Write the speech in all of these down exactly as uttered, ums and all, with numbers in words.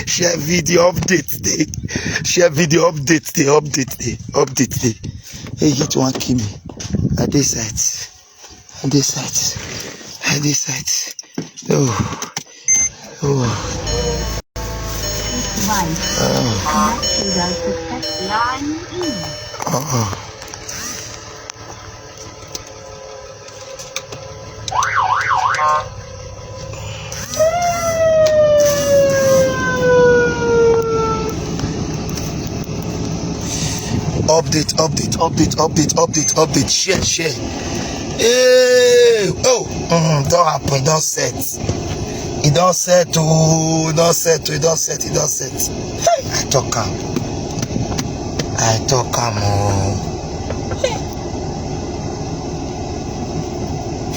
Share video update dey. Share video update dey. Update dey. Update dey. Hey, hit one kill me. I dey site. I dey site. I dey site. Oh. Oh. Right. Connected and success line in. Uh-uh. Update, update, update, update, update, update. Share, share. Hey, oh, mm, don happen, don set. E don set, oh, e don set, oh, e don set, e don set. Hey, I talk am. I talk am, oh.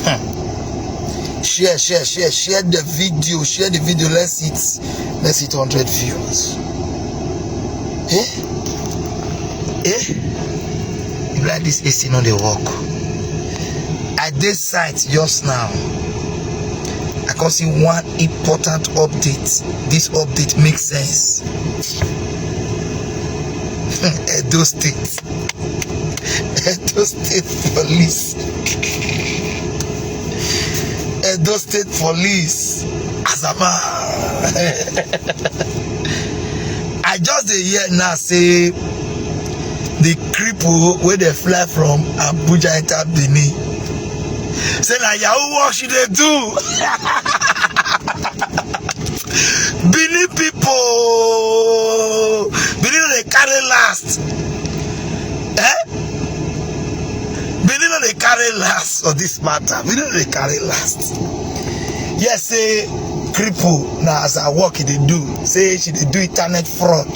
Hmm. Share, share, share, share the video, share the video. Let's hit, let's hit hundred views. Eh? Eh? If like this A C no dey work. I dey site just now. I come see one important update. This update makes sense. Edo State. Edo State Police. Edo State Police. Azama. I just dey hear now say the cripple wey dey fly from Abuja enter Benin. Say na Yahoo work she dey do. Benin people, Benin no dey carry last. Eh? Benin no dey carry last for this matter. Benin no dey carry last. Yes, say cripple na as her work e dey do. Say she dey do internet fraud.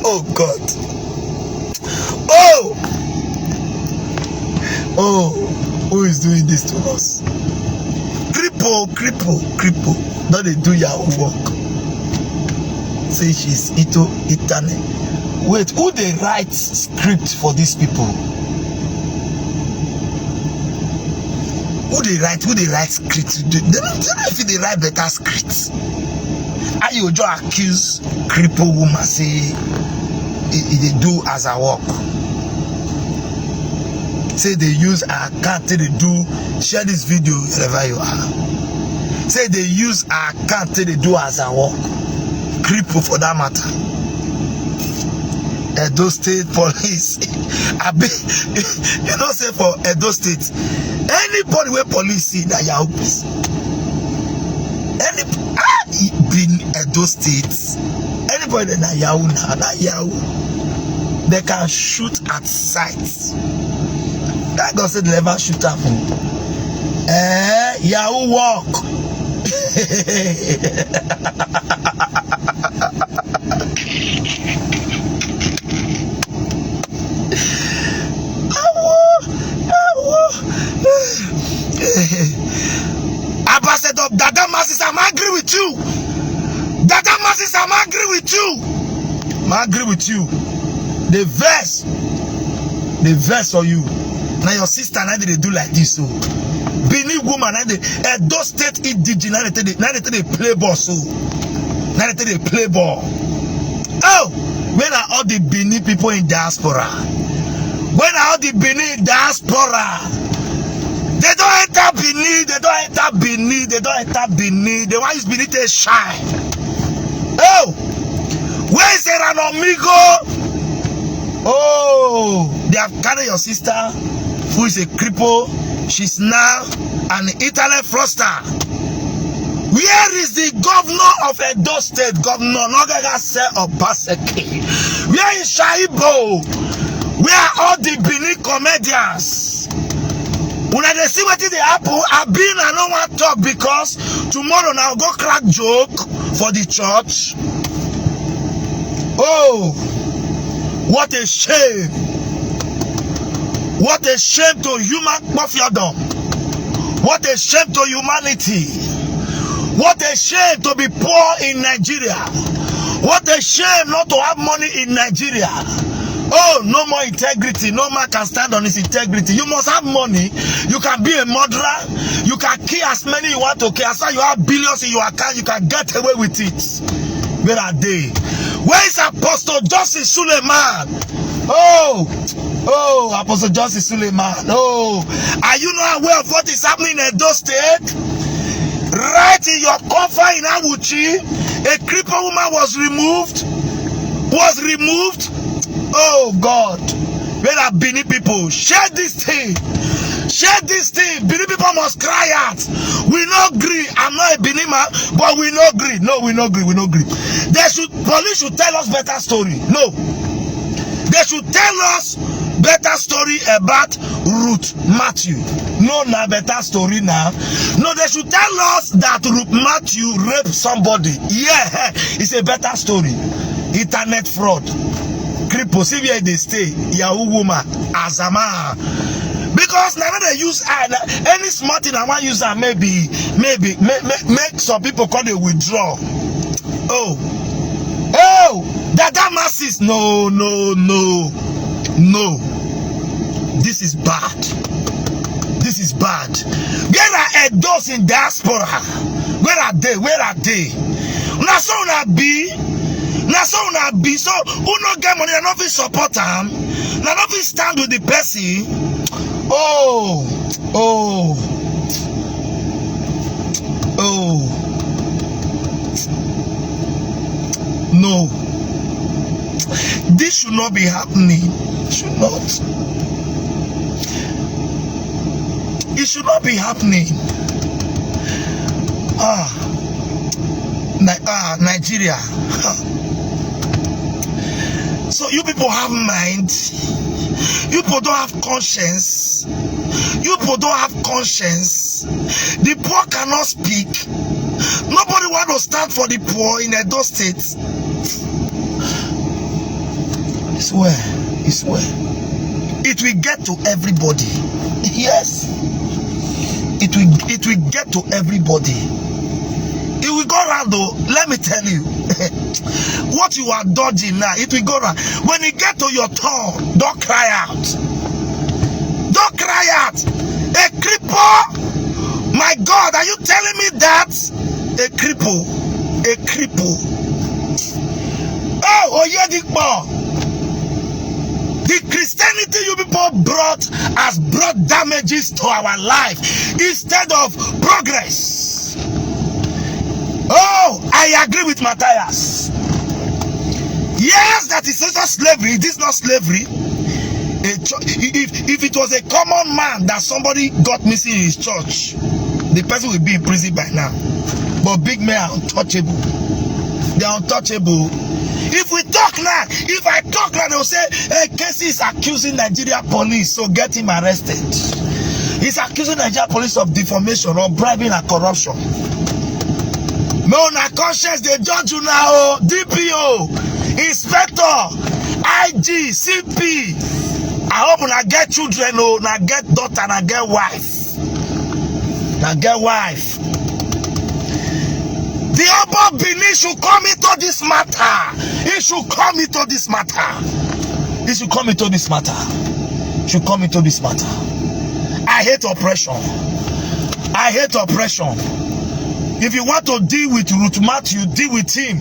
Oh God. Oh! Oh, who is doing this to us? Cripple, cripple, cripple. Don dey do Yahoo work. Say she's into internet. Wait, who dey write script for these people? Who dey write? Who dey write script? They, they, they don't even dey write better script. How you just accuse cripple woman say e, e dey do as her work? Say they use her account take dey do, share this video wherever you are. Say they use her account take dey do as her work. Cripple for that matter. Edo State Police. I be, you know say for Edo State, anybody wey police see na Yahoo. Any, ah, e be Edo State. Anybody na Yahoo na, na Yahoo. They can shoot at sight. That God said never shoot am. Eh, Yahoo work. Awo, awo. Ambassador Dada Masses, I'm agree with you. Dada Masses, I'm agree with you. I'm agree with you. The verse, the verse for you. Now your sister now they do like this so. Benin woman now they Edo State indigenous now they, now they play ball so. Now they play ball. Oh, where are all the Benin people in diaspora? Where are all the Benin diaspora? They don't enter Benin. They don't enter Benin. They don't enter Benin. They want use Benin to shine. Oh, where is Erano Migo? Oh, they have carried your sister, who is a cripple. She's now an internet fraudster. Where is the governor of Edo State? Governor Nogaga Sir Obaseki. Where is Shaibo? Where are all the Benin comedians? Una dey see wetin dey happen? Abi una no wan talk because tomorrow una go crack joke for the church? Oh, what a shame. What a shame to human kpoffiodom. What a shame to humanity. What a shame to be poor in Nigeria. What a shame not to have money in Nigeria. Oh, no more integrity. No man can stand on his integrity. You must have money. You can be a murderer. You can kill as many you want to kill. As long as you have billions in your account, you can get away with it. Where are they? Where is Apostle Joseph Suleiman? Oh, oh, Apostle Joseph Suleiman. Oh, are you not aware of what is happening in Edo State? Right in your coffin in Awuchi, a crippled woman was removed. Was removed. Oh God. Where are Benin people? Share this thing. Share this thing. Benin people must cry out. We no gree. I'm not a Benin man, but we no gree. No, we no gree. We no gree. They should, police should tell us better story. No. They should tell us better story about Ruth Matthew. No, na better story now. No, they should tell us that Ruth Matthew raped somebody. Yeah, it's a better story. Internet fraud. Cripple, see where they stay. Yahoo woman, Azama. Because now they use eye, na any smart thing I want use am, maybe, maybe, may, may, make some people call it withdraw. Oh, oh, Dada masses. No, no, no, no. This is bad. This is bad. Where are Edos in diaspora? Where are they? Where are they? Na so una be. Na so una be. So who no get money, I no fit support am. Na no fit stand with the person. Oh, oh, oh. No. This should not be happening. It should not. It should not be happening. Ah, Ni- ah, Nigeria. So you people have mind. You people don't have conscience. You people don't have conscience. The poor cannot speak. Nobody want to stand for the poor in Edo State. It's well. It's well. It will get to everybody. Yes. It will, it will get to everybody. It will go round though. Let me tell you. What you are dodging now, it will go round. When it get to your turn, don't cry out. Don't cry out. A cripple. My God, are you telling me that? A cripple. A cripple. Oh, Oyedipo. The Christianity you people brought has brought damages to our life instead of progress. Oh, I agree with Matthias. Yes, that is social slavery. It is not slavery. A cho- if, if it was a common man that somebody got missing in his church, the person will be in prison by now. But big men are untouchable. They are untouchable. If we talk now, if I talk now, they will say, "Hey, Casey is accusing Nigeria police, so get him arrested." He's accusing Nigeria police of defamation or bribing and corruption. No, na conscience they judge you now. D P O, inspector, I G, C P. I hope una get children, oh, una get daughter, una get wife. Una get wife. The Oba Benin should come into this matter. He should come into this matter. He should come into this matter. Should come into this matter. I hate oppression. I hate oppression. If you want to deal with Ruth Matthew, deal with him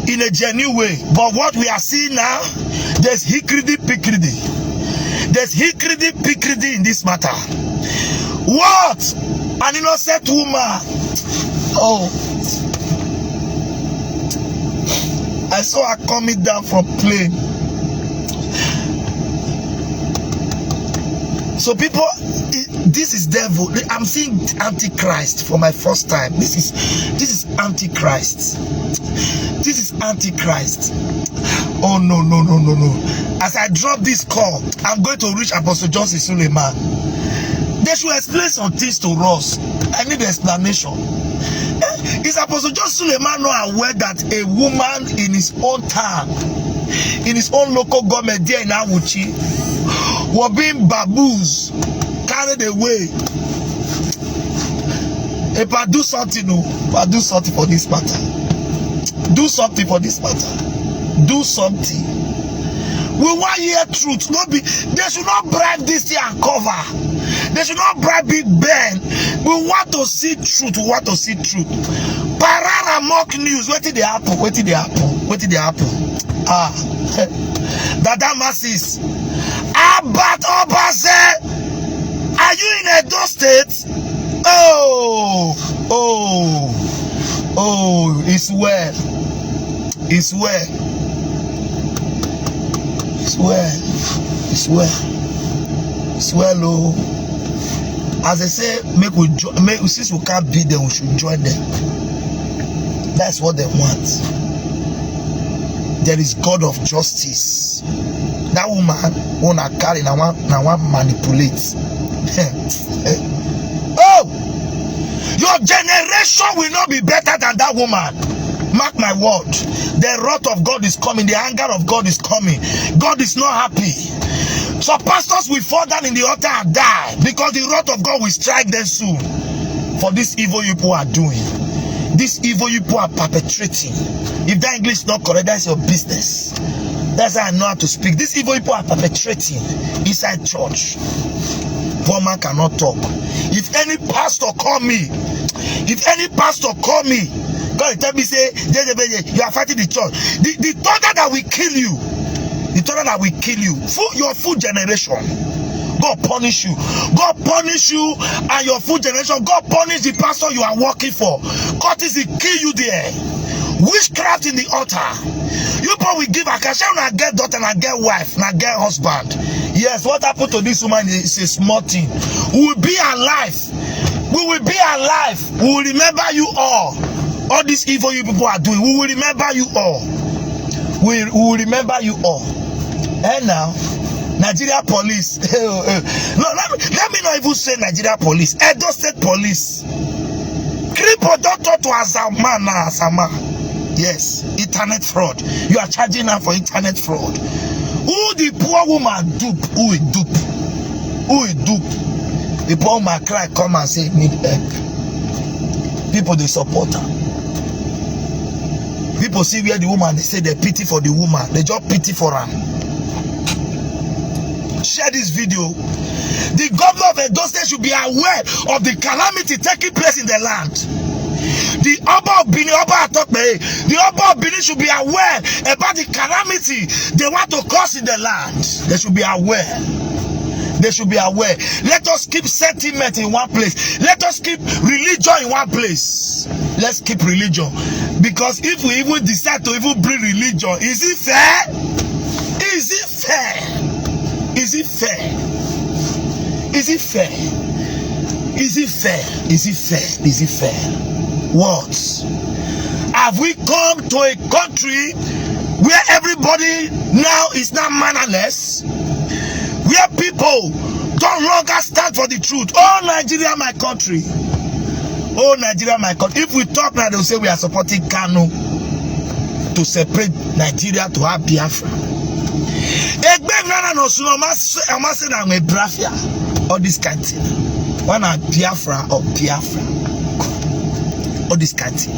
in a genuine way. But what we are seeing now, there's hickrity pickrity. There's hickrity pickrity in this matter. What? An innocent woman. Oh. I saw her coming down from plane. So people, i- this is devil. I'm seeing antichrist for my first time. This is this is antichrist. This is antichrist. Oh no, no, no, no, no. As I drop this call, I'm going to reach Apostle Johnson Suleiman. They should explain some things to us. I need explanation. Eh, is Apostle Johnson Suleiman not aware that a woman in his own town, in his own local government there in Awuchi, were being baboons, carried away? If I do something, no, if I do something for this matter. Do something for this matter. Do something. We wan hear truth. No be, they should not bribe this thing and cover. They should not bribe Big Ben. We want to see truth. We want to see truth. Parara mock news. Wetin dey happen? Wetin dey happen? Wetin dey happen? Ah, Dada Masses. Albert Obase, are you in Edo State? Oh, oh, oh, it's well. It's well. It's well. It's well. It's well, oh. As I say, make we jo-, make, since we can't beat them, we should join them. That's what they want. There is God of justice. That woman, una carry, na one, na one manipulate. Oh, your generation will not be better than that woman. Mark my word. The wrath of God is coming. The anger of God is coming. God is not happy. Some pastors will fall down in the altar and die because the wrath of God will strike them soon. For this evil you people are doing, this evil you people are perpetrating. If that English is not correct, that's your business. That's how I know how to speak. This evil you people are perpetrating inside church. Poor man cannot talk. If any pastor call me, if any pastor call me, come and tell me, say, "J J B J, you are fighting the church." The, the thunder that will kill you, the thunder that will kill you, full, your full generation. God punish you. God punish you and your full generation. God punish the pastor you are working for. God is to kill you there. Witchcraft in the altar. You probably give a cash and get daughter and get wife and get husband. Yes, what happened to this woman is a small thing. We will be alive. We will be alive. We will remember you all. All this evil you people are doing, we will remember you all. We, we will remember you all. And now, Nigeria police. No, let me, let me not even say Nigeria police. Edo State police. Cripple don turn to Azama now, Azama. Yes, internet fraud. You are charging her for internet fraud. Who the poor woman dupe? Who is dupe? Who is dupe? The poor woman cry, come and say, "Need help." People, they support her. People see where the woman, they say they pity for the woman. They just pity for her. Share this video. The governor of Edo State should be aware of the calamity taking place in the land. The Oba of Benin, Oba Atokpe, the Oba of Benin should be aware about the calamity they want to cause in the land. They should be aware. They should be aware. Let us keep sentiment in one place. Let us keep religion in one place. Let's keep religion. Because if we even decide to even bring religion, is it fair? Is it fair? Is it fair? Is it fair? Is it fair? Is it fair? Is it fair? What? Have we come to a country where everybody now is now mannerless? Where people don't longer stand for the truth? Oh, Nigeria, my country. Oh, Nigeria, my country. If we talk now, they'll say we are supporting Kanu to separate Nigeria to have Biafra. Egbe nana no suno, ma se, ma se na me Biafra. All this kind thing. One na Biafra or Biafra. All this kind thing.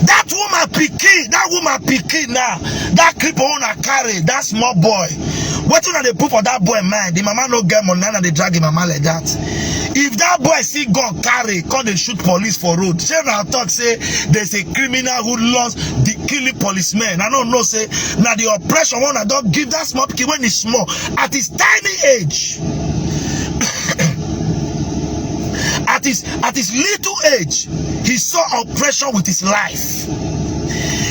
That woman pikin, that woman pikin now, that cripple una carry, that small boy. Wetin una dey put for that boy mind? The mama no get money, na dey drag the mama like that. If that boy see gun carry, come dey shoot police for road. Shey una talk say there's a criminal who lost the killing policemen? I don't know say na the oppression wey una don give that small pikin when he's small, at his tiny age. At his, at his little age, he saw oppression with his life.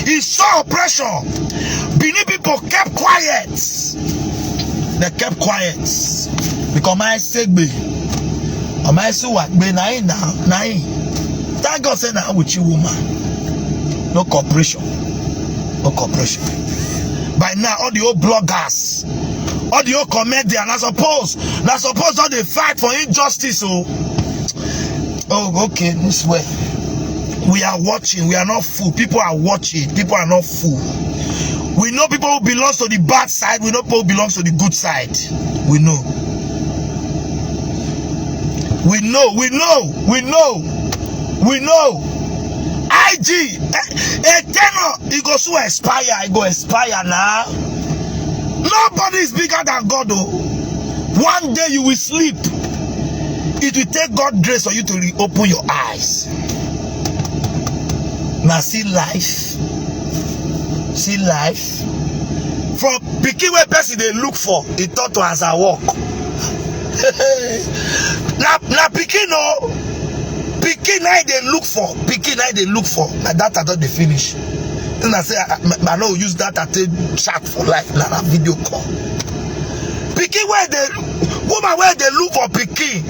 He saw oppression. Benin people kept quiet. They kept quiet. Because my segbe, my suwa be na him now, na him. Thank God say na with you woman. No cooperation. No cooperation. By now, all the old bloggers, all the old comedian, I suppose, I suppose all they fight for injustice. Oh, oh, okay, this way. We are watching. We are not fool. People are watching. People are not fool. We know people who belongs to the bad side. We know people who belongs to the good side. We know. We know. We know. We know. We know. I G, eh, eh, tenor, it go soon expire. It go expire now. Nobody is bigger than God. Oh, one day you will sleep. It will take God grace for you to reopen your eyes. Now see life. See life. From pikin wey person dey look for, e turn to as I walk. Na na pikin o. Pikin na e dey look for. Pikin na e dey look for. Na data don dey finish. Una say I, I, I no use data take chat for life. Na na video call. Pikin wey dey, woman wey dey look for pikin,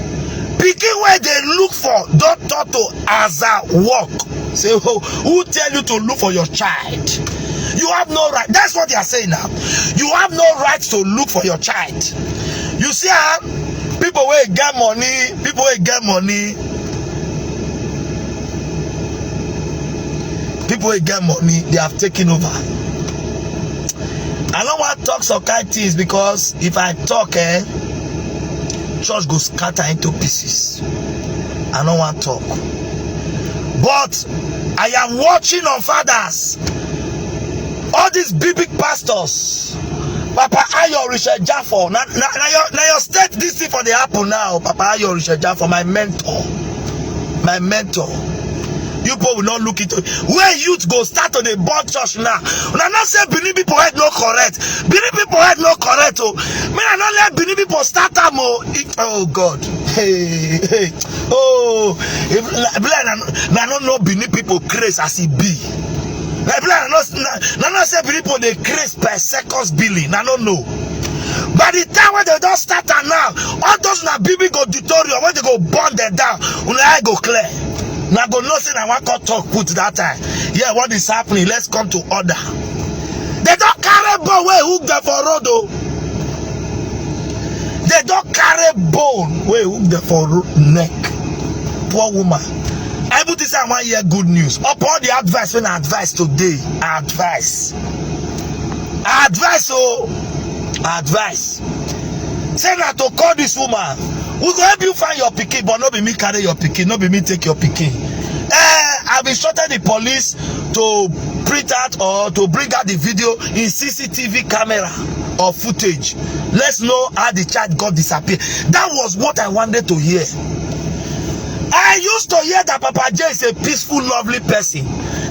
pikin wey dey look for don turn to as I walk. Say, oh, who tell you to look for your child? You have no right. That's what they are saying now. You have no right to look for your child. You see, ah, people wey get money, people wey get money, people wey get money, they have taken over. I no wan talk some kind things, because if I talk, eh, church go scatter into pieces. I no wan talk. But I am watching on fathers. All these big, big pastors, Papa Ayo Richard Jaffa, na, na, na your, na your state this thing for dey happen now. Papa Ayo Richard Jaffa, my mentor, my mentor. You people will not look into where youth go start to dey burn church now. Una know say Benin people head no correct. Benin people head no correct. Oh, me I no let Benin people start am. Oh, it, oh God, hey, hey, oh, if like, like na, na no know Benin people craze as e be. Like, like na no, na, na no say Benin people dey craze per seconds billing. I no know. By the time when they don start am now, all those na big big auditorium wey dey go burn them down, una eye go clear. Una go know say na one come talk put that time. Yeah, what is happening? Let's come to order. They don carry bone wey hook them for road o. They don carry bone wey hook them for ro-, neck. Poor woman. I even think say I wan hear good news. Upon the advice wey I advise today, I advise. I advise o. I advise. Say na to call this woman. We go help you find your pikin, but no be me carry your pikin, no be me take your pikin. Eh, I instructed the police to print out or to bring out the video in C C T V camera or footage. Let's know how the child got disappeared. That was what I wanted to hear. I used to hear that Papa J is a peaceful, lovely person.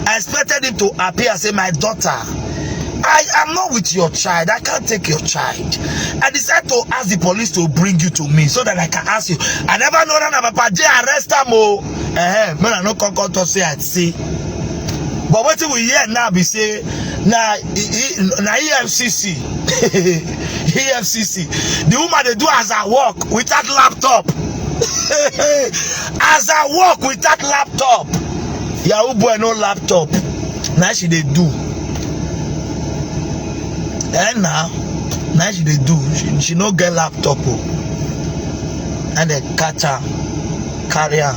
I expected him to appear and say, "My daughter, I am not with your child. I can't take your child. I decided to ask the police to bring you to me so that I can ask you." I never know that Papa J arrest am o. Eh, man, I no come come talk say I see. But wetin we hear now be say na e, e, na E F C C, E F C C. The woman dey do as I walk without laptop. As I walk without laptop. Yahoo boy no laptop. Na she dey do. Eh, na, na she dey do. She, she no get laptop o. And they catch her, carry her.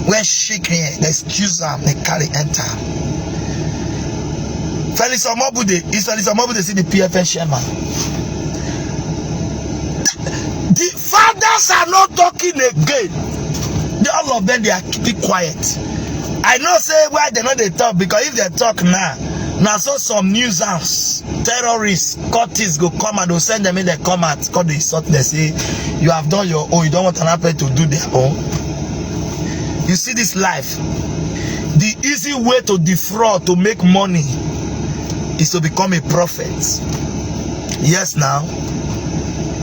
When she can excuse am, they carry enter. Felix Omobude, is Felix Omobude see the P F N chairman? The fathers are not talking again. They, all of them, they are keeping quiet. I know say why they no dey talk, because if they talk now, na so some nuisance, terrorists, cultists go come and go send them in the come out, come dey insult them say, "You have done your own, you don't want another person to do their own." You see this life, the easy way to defraud, to make money, is to become a prophet. Yes, now.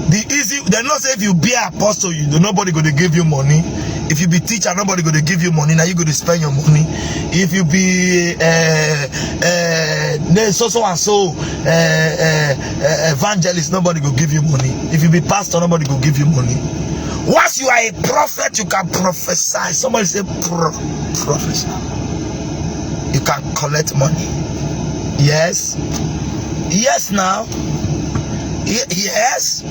The easy, they know say if you be apostle, you, nobody go to give you money. If you be teacher, nobody go to give you money. Now you go to spend your money. If you be uh, uh, so so and so uh, uh, uh, evangelist, nobody go give you money. If you be pastor, nobody go give you money. Once you are a prophet, you can prophesy. Somebody say, "Pro-, prophesy." You can collect money. Yes. Yes, now. Ye-, yes.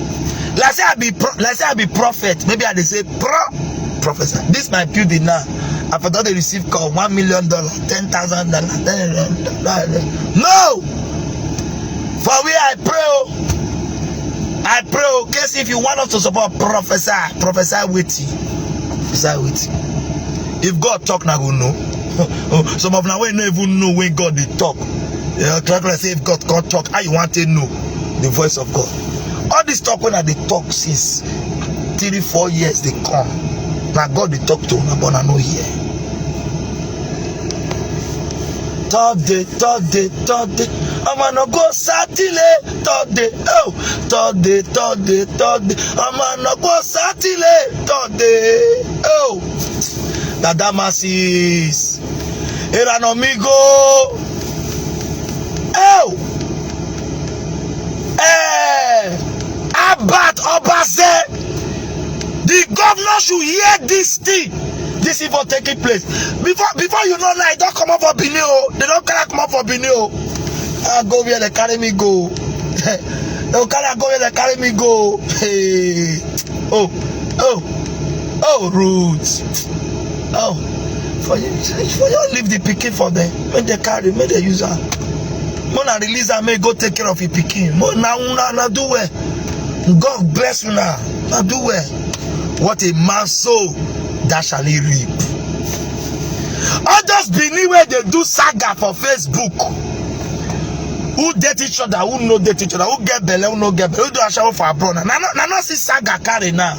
Let's say I be pro-, let's say I be prophet. Maybe I dey say pro-, professor. This my building now. I for don dey receive call one million dollar, ten thousand dollar. No. For we I pray o. I pray o. Case if you want us to support, prophesy, prophesy wetin. Prophesy wetin. If God talk, na go know. Some of na wey no even know when God dey talk. You know, talk like say if God come talk, how you want to know the voice of God? All this talk when I dey talk since three, four years they come. Now God dey talk to una, but I no hear. Thursday, Thursday, Thursday. I'm gonna go Saturday, Thursday. Oh, Thursday, Thursday, Thursday. I'm gonna go Saturday, Thursday. Oh, Dada Masses. Era no migo. Oh. Eh. Albert Obase. The governor should hear this thing. This evil taking place. Before, before you know, now, e don come up for Benin. Oh. They don't carry come up for Benin. Oh. I go where they carry me go. They don't carry go where they carry me go. Hey. Oh. Oh. Oh, roots. Oh. For you, for you leave the pikin for them. When they carry, when they use her. Mona release her, may go take care of your pikin. Mona, una, na do well. God bless una. Na do well. What a man sow, that shall he reap. All those Benin where they do saga for Facebook. Who date each other, who no date each other, who get belle, who no get belle, who do ashawo for abroad. Na no, na no see saga carry now.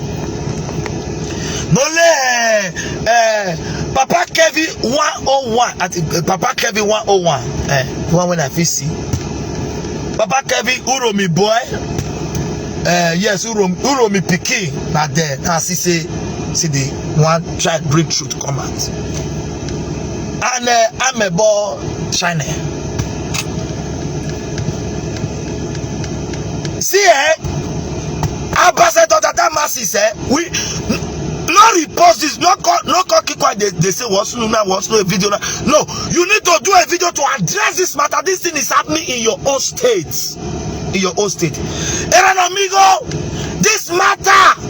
No le, eh, Papa Kevin one oh one. I think, eh, Papa Kevin one oh one. Eh, the one when I fit see. Papa Kevin Uromi boy. Eh, yes, Uromi, Uromi pikin. Na there. Now see say, see the one try bring truth come out. And, eh, Amebo China. See, eh? Ambassador Dada Masses, eh? We n-, no repost this, no call, no call keep quiet. They, they say, "What's new now? What's new video now?" No, you need to do a video to address this matter. This thing is happening in your own state. In your own state. Aaron Amigo, this matter,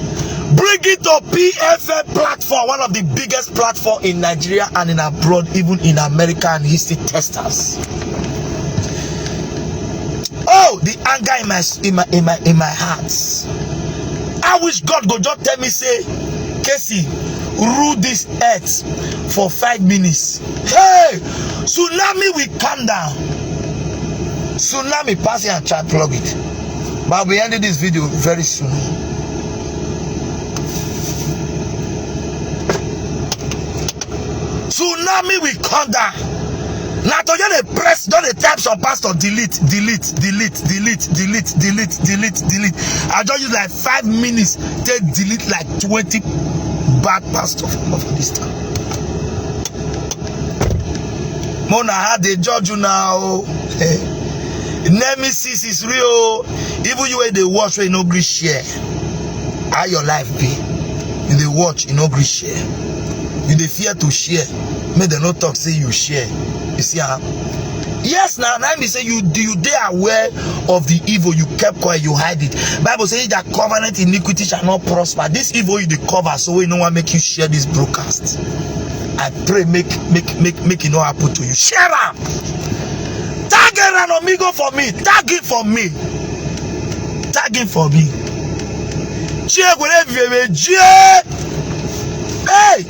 bring it to P F M platform, one of the biggest platform in Nigeria and in abroad, even in America and history testers. Oh, the anger in my, in my, in my, in my heart. I wish God go just tell me, say, "Casey, rule this earth for five minutes." Hey, tsunami will come down. Tsunami pass here and try plug it. But I'll be ending this video very soon. Tsunami will come down. Now to just dey press, just dey type some pastor, delete, delete, delete, delete, delete, delete, delete, delete. I just use like five minutes, take delete like twenty bad pastor for, for this time. Mona had a judge you now. Nemesis is real. Even you wey dey watch, wey no gree share. How your life be? You dey watch, you no gree share. You dey fear to share. Make dem no talk say you share. You see am? Yes, now, now me say you, you dey aware of the evil. You kept quiet, you hide it. Bible say, "He that covenant iniquity shall not prosper." This evil you dey cover, so we no wan make you share this broadcast. I pray make, make, make, make it not happen to you. Share am. Tag Aaron Amigo for me. Tag him for me. Tag him for me. Chie gwere vive, chie. Hey!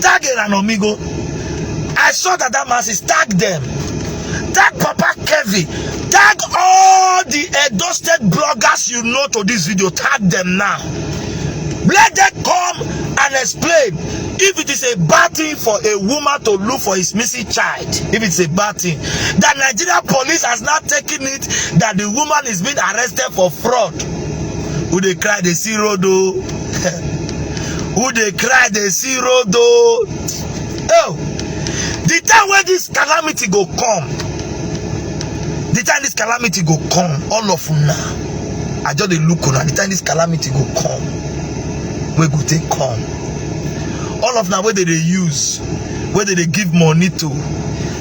Tag Aaron Amigo. I saw that that man says, "Tag them. Tag Papa Kevin. Tag all the Edo State bloggers you know to this video. Tag them now. Let them come and explain if it is a bad thing for a woman to look for his missing child. If it's a bad thing, that Nigeria police has not taken it, that the woman is being arrested for fraud." Who dey cry, dey see road o. Who dey cry, dey see road o. Oh, the time when this calamity go come, the time this calamity go come, all of una, I just dey look una. The time this calamity go come, we go take come. All of una wey dey dey use, wey dey dey give money to,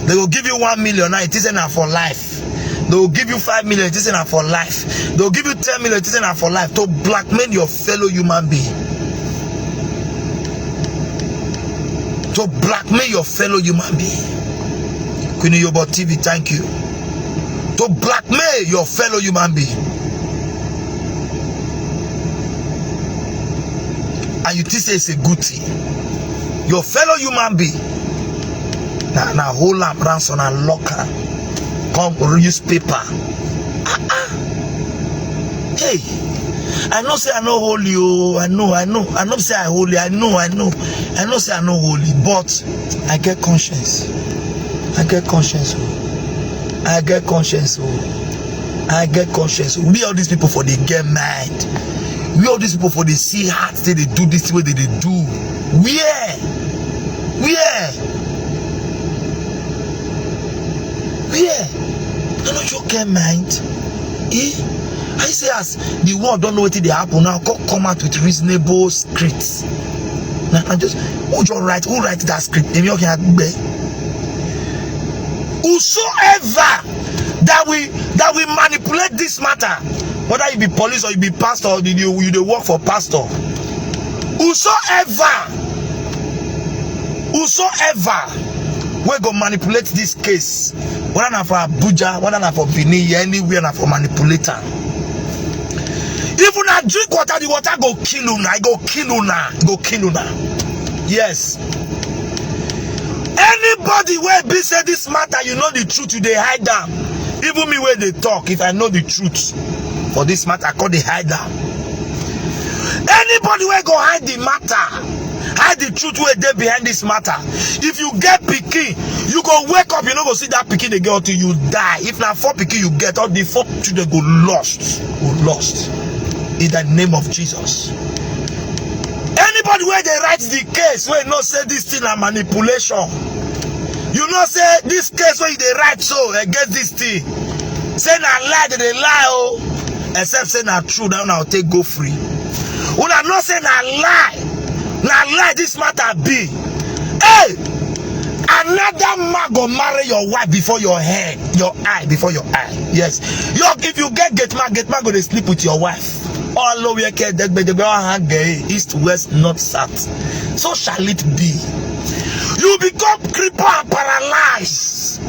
they go give you one million now. It is enough for life. They will give you five million, it is enough for life. They will give you ten million, it is enough for life. To blackmail your fellow human being. To blackmail your fellow human being. Queen Yobo T V, thank you. To blackmail your fellow human being. And you think say it's a good thing. Your fellow human being. Now, now hold am ransom and lock am. come use paper. Ah, ah. Hey, I know say I no holy o. I know, I know. I know say I holy. I know, I know. I know say I no holy, but I get conscience. I get conscience o. I get conscience o. I get conscience o. Where all these people for dey get mind? Where all these people for dey see heart say dey do this thing wey dey dey do? Where? Where? Where? I no joke get mind. Eh? I say as the world don know wetin dey happen now, come come out with reasonable scripts. Na I just who just write who write that script? Emi Okin Agbe. Whosoever that we that we manipulate this matter, whether you be police or you be pastor or you dey you dey work for pastor, whosoever whosoever wey go manipulate this case, whether na for Abuja, whether na for Benin, anywhere na for manipulator. If una drink water, the water go kill una, e go kill una, e go kill una. Yes. Anybody wey be say this matter, you know the truth, you dey hide am. Even me wey dey talk, if I know the truth for this matter, I come dey hide am. Anybody wey go hide the matter, hide the truth wey dey behind this matter. If you get pikin, you go wake up, you no go see that pikin again until you die. If na four pikin you get, all the four children go lost, go lost. In the name of Jesus. Anybody wey dey write the case wey know say this thing na manipulation, you know say this case wey you dey write so against this thing, say na lie dem dey lie o, except say na true, na una go take go free. Una know say na lie, na lie this matter be. Hey, another man go marry your wife before your head, your eye, before your eye. Yes, your if you get gate man, gate man go dey sleep with your wife. All over here, degbedegbe, all hang eh, east, west, north, south. So shall it be. You become cripple and paralyzed.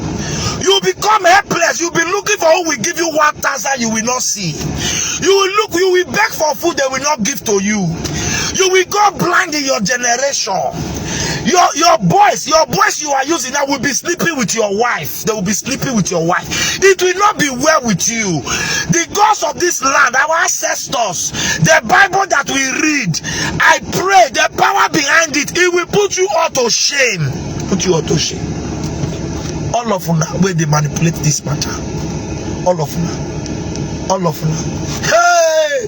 You become helpless. You be looking for who will give you one thousand you will not see. You will look, you will beg for food they will not give to you. You will go blind in your generation. Your your boys, your boys you are using now will be sleeping with your wife. They will be sleeping with your wife. It will not be well with you. The gods of this land, our ancestors, the Bible that we read, I pray the power behind it, it will put you all to shame. Put you all to shame. All of una wey dey manipulate this matter. All of una. All of una. Hey!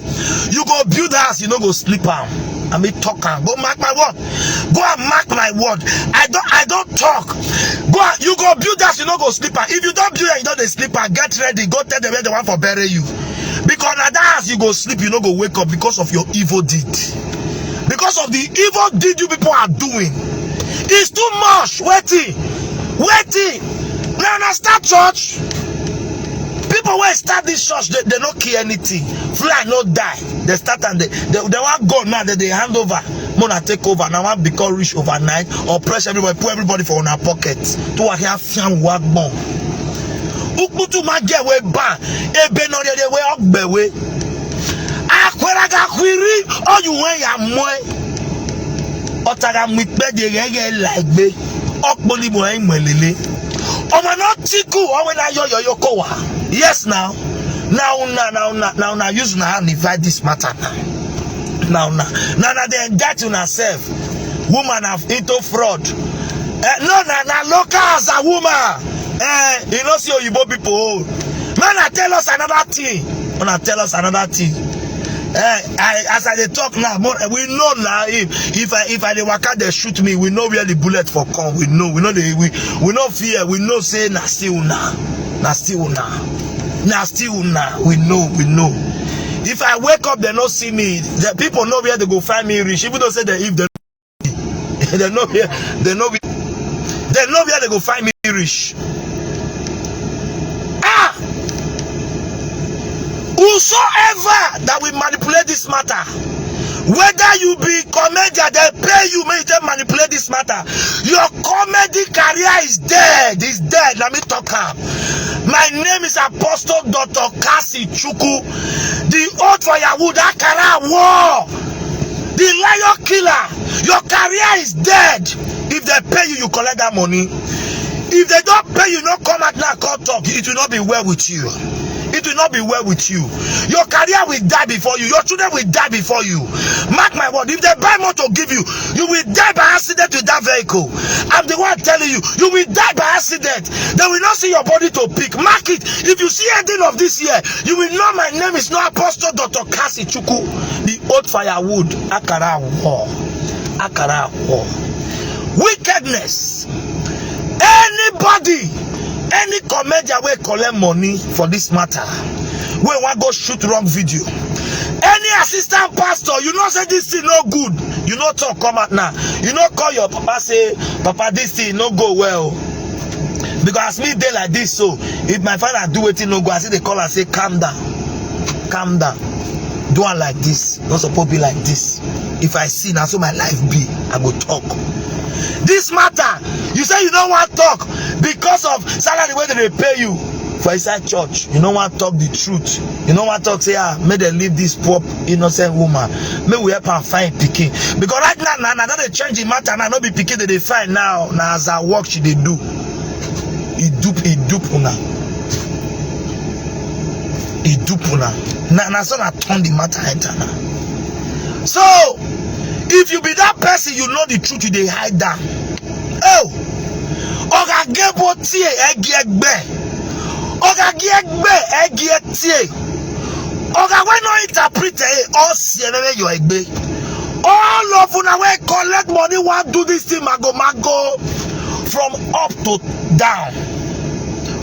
You go build house, you no go sleep am. I mean, talk am. Go mark my word. Go and mark my word. I don't, I don't talk. Go and, you go build house, you no go sleep am. If you don't build am, you don't dey sleep am. Get ready. Go tell them where they want for bury you. Because na that house you go sleep, you no go wake up because of your evil deed. Because of the evil deed you people are doing. It's too much. Wetin? Wetin? Now, now start church. People wey start this church, they, they no kill anything. Fly no die. They start and they, they, they want God now that they hand over. Mona take over. Now I become rich overnight. Oppress everybody, put everybody for una pocket. To a here fian wagbon. Ukutu ma get way ban. Ebe no dey way up be way. Akwera ga kwiri. All you when ya moe. Otaga mikpe de gege like be. Okpoli mo en mwelele. Omo no tiku, owe na yo yo yo kowa. Yes now. Now na now na now na use na hand divide this matter now. Now na now na they indict una self. Woman have into fraud. Eh, no na na local as a woman. Eh, you know see oyibo people. Man, I tell us another thing. Una tell us another thing. Eh, I, as I dey talk now, more, we know now if if I if I dey waka they shoot me, we know where the bullet for come. We know, we know the we we no fear. We know say na still una, na still una, na still una. We know, we know. If I wake up, they no see me. The people know where they go find me rich. Even though say they if they they know where they know where they know where they go find me rich. Ah! Whosoever that will manipulate this matter, whether you be comedian, they pay you, make they manipulate this matter. Your comedy career is dead, is dead. Let me talk am. My name is Apostle Doctor Kasi Chuku, the old firewood Akara war. The lion killer, your career is dead. If they pay you, you collect that money. If they don't pay you, no come out now, come talk. It will not be well with you. It will not be well with you. Your career will die before you. Your children will die before you. Mark my word. If they buy motor give you, you will die by accident with that vehicle. I'm the one telling you, you will die by accident. They will not see your body to pick. Mark it. If you see ending of this year, you will know my name is not Apostle Doctor Kasi Chuku, the old firewood. Akara war. Akara war. Wickedness. Anybody, any comedian wey collect money for this matter, wey wan go shoot wrong video, any assistant pastor, you know say this thing no good, you no talk come out now. You no call your papa say, "Papa, this thing no go well." Because as me dey like this, so if my father do wetin no go, I still dey call am say, "Calm down, calm down, do am like this, no suppose be like this." If I see, na so my life be, I go talk. This matter, you say you no wan talk because of salary wey dem dey pay you for inside church. You no wan talk the truth. You no wan talk say, "Ah, make dem leave this poor innocent woman, make we help am find pikin." Because right now, na, na don dey change the matter now. No be pikin dem dey find now. Na as her work she dey do. E dupe, e dupe una. E dupe una. Na, na so na turn the matter enter now. So, if you be that person, you know the truth, you dey hide down. Oh, oga gebo tie egi egbe. Oga gi egbe egi tie. Oga wey no interpret, eh, all see your egbe. All of una wey collect money wan do this thing mago mago, from up to down,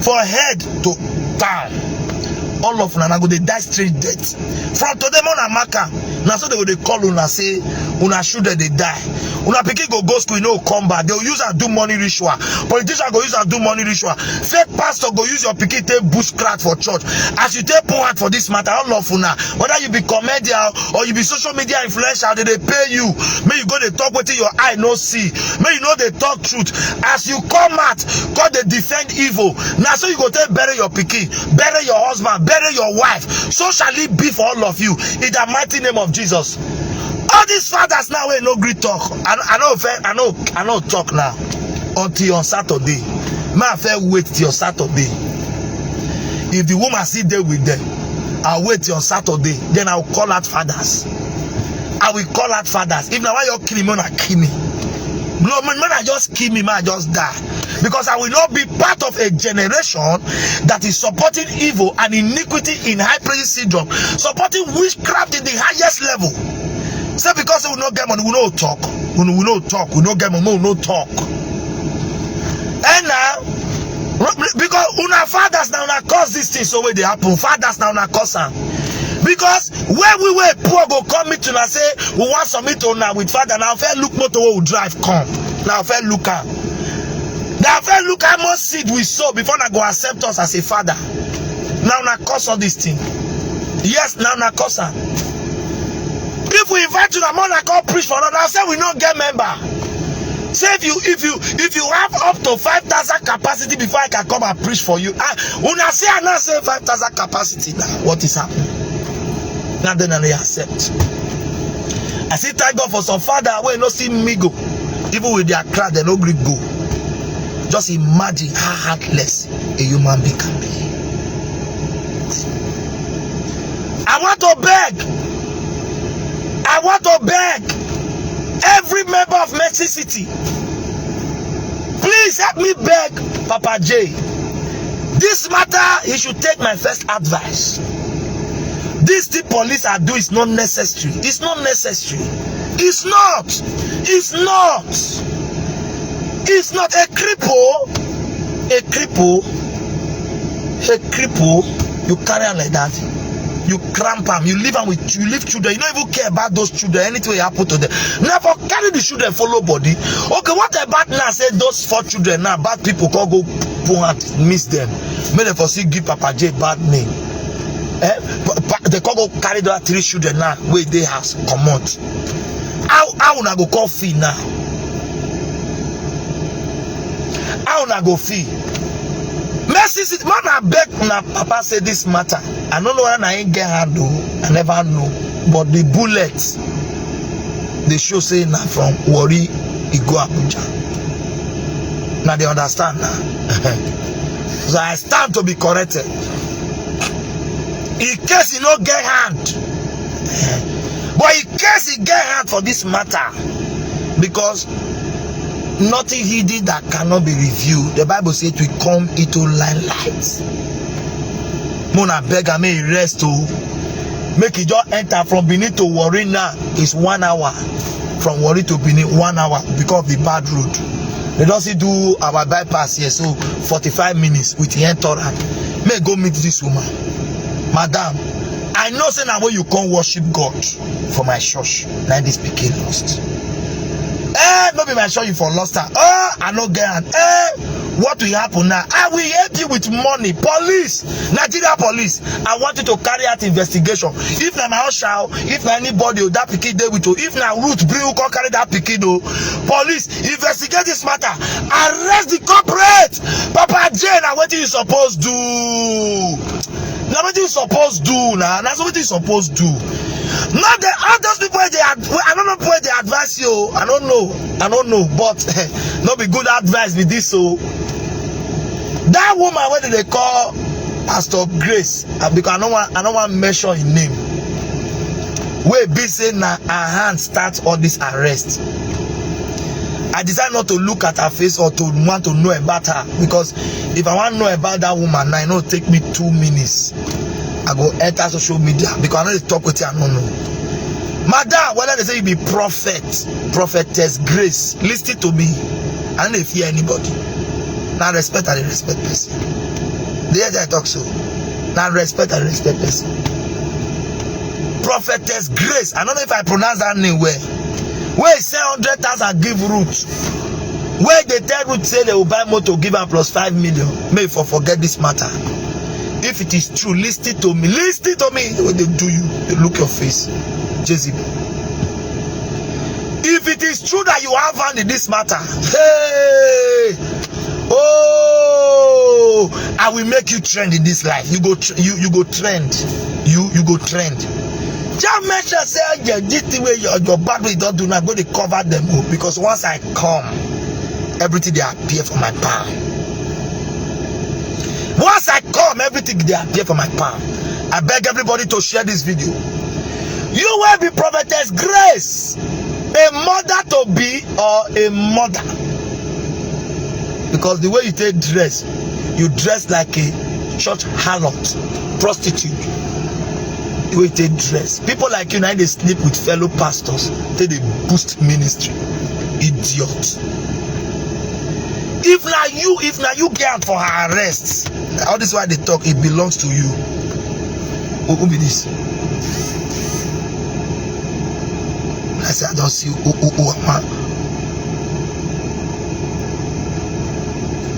for head to down. All of una na go dey die strange death. From today, make una mark am. Na so dem go dey call una say una children dey die. Una pikin go go school, e no go come back. Dem go use am do money ritual. Politician go use am do money ritual. Fake pastor go use your pikin take boost crowd for church. As you take put hand for this matter, all of una, whether you be comedian or you be social media influencer, dem dey pay you. Make you go dey talk wetin your eye no see. Make you no dey talk truth. As you come out, come dey defend evil. Na so you go take bury your pikin, bury your husband, bury your wife. So shall it be for all of you, in the mighty name of Jesus. All these fathers now wey no gree talk, I, I no fit, I no, I no talk now until on Saturday. Make I first wait till on Saturday. If the woman still dey with them, I'll wait till on Saturday. Then I'll call out fathers. I will call out fathers. If na why you kill me, una kill me. No, man, man, I just kill me, man, I just die. Because I will not be part of a generation that is supporting evil and iniquity in high places syndrome, supporting witchcraft in the highest level. Say because we no get money, we no talk. We no, we no talk. We no get money, we no talk. And now, because una fathers now, una cause this thing so wey dey happen. Fathers now, una cause am. Because when we were poor, go come meet una say we wan submit to una with father. Now, fair look motor wey we drive come. Now, fair look am. Now, fair look how much seed we sow before una go accept us as a father. Now, una cause all this thing. Yes, now, una cause am. If we invite una, more una come preach for us. Now, say we no get member. Say if you, if you, if you have up to five thousand capacity before I can come and preach for you. Ah, una say I now say five thousand capacity now. What is happening? Now then I accept. I say thank God for some father wey no see me go. Even with their crowd, they no gree go. Just imagine how heartless a human being can be. I want to beg. I want to beg every member of Mercy City. Please help me beg Papa J. This matter, he should take my first advice. This thing police are doing is not necessary. It's not necessary. It's not. It's not. It's not a cripple. A cripple. A cripple. You carry am like that. You cramp am. You leave am with, you leave children. You don't even care about those children. Anything will happen to them. Never carry the children follow body. Okay, what about now? Say those four children now, bad people come go put hand miss them. Make dem for still give Papa J bad name. Eh? Pa-, pa-, they come go carry the three children now wey dey house comot. How, how una go come feel now? How una go feel? Mercy City, man, I beg una papa say this matter. I don't know whether na him get hand o. I never know. But the bullet dey show say na from Warri e go Abuja. Now they understand now. So I stand to be corrected. In case you no get hand, but in case you get hand for this matter, because nothing hidden that cannot be revealed. The Bible says we come into limelight. Mona beg am make e rest o. Make e just enter from Benin to Warri now. It's one hour. From Warri to Benin, one hour because of the bad road. They don't see do our bypass here, so forty-five minutes with the entourage. May go meet this woman. Madam, I know say na when you come worship God for my church, na this pikin lost. Eh, no be my church you for lost her. Oh, I no get am. Eh, what will happen now? I will help you with money. Police, Nigeria police, I want you to carry out investigation. If na my usher, if na anybody o, that pikin dey with o, if na Ruth bring you come carry that pikin o, police, investigate this matter. Arrest the culprit. Papa J, na wetin you suppose do. Na wetin you suppose do na. Na so wetin you suppose do. Not the all those people wey dey ad- I don't know people wey dey advise you. I don't know. I don't know. But no be good advice be this o. That woman wey dem dey call Pastor Grace, uh, because I no wan I no wan mention im name. Wey be say na her hand start all this arrest. I decide not to look at her face or to want to know about her, because if I wan know about that woman now, e no take me two minutes. I go enter social media because I no dey talk wetin I no know. Madam, whether they say you be prophet, prophetess Grace, listen to me. I no dey fear anybody. Na respect I dey respect person. The hear I talk so. Na respect I dey respect person. Prophetess Grace, I don't know if I pronounce that name well. Wey sell hundred thousand give Ruth. Wey dey tell Ruth say they will buy motor, give am plus five million. May for forget this matter. If it is true, listen to me. Listen to me. When they do you, they look your face. Jezebel. If it is true that you have hand in this matter, hey, oh, I will make you trend in this life. You go, tr- you you go trend. You you go trend. Just make sure say, yeah, this thing wey your your bad wey you don do now go dey cover them o, because once I come, everything dey appear for my palm. Once I come, everything dey appear for my palm. I beg everybody to share this video. You will be prophetess Grace, a mother to be or a mother. Because the way you take dress, you dress like a church harlot, prostitute. The way you take dress, people like you now they sleep with fellow pastors, they they boost ministry. Idiot. If na you, if na you get for her arrest, all this why they talk, it belongs to you. Who, who be this? I say I don't see who who who am I?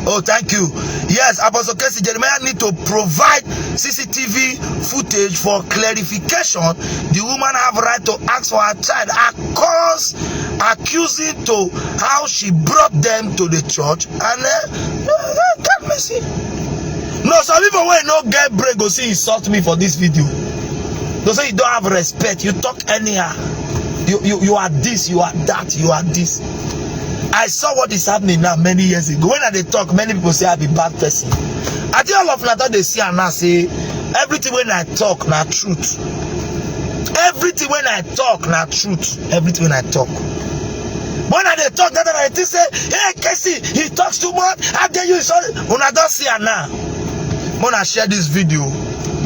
Oh, thank you. Yes, Apostle Casey Jeremiah need to provide C C T V footage for clarification. The woman have right to ask for her child, her cause accusing to how she brought them to the church and uh, God mercy. No, some people wey no get brain go see insult me for this video. They say you don't have respect. You talk anyhow. You you you are this. You are that. You are this. I saw what is happening now many years ago. When I dey talk, many people say I be bad person. I think all of una don dey see am now say everything when I talk na truth. Everything when I talk na truth. Everything when I talk. When I dey talk, that time I think say, hey, Casey, he talks too much. How dare you insult? Una don see am now. When I share this video,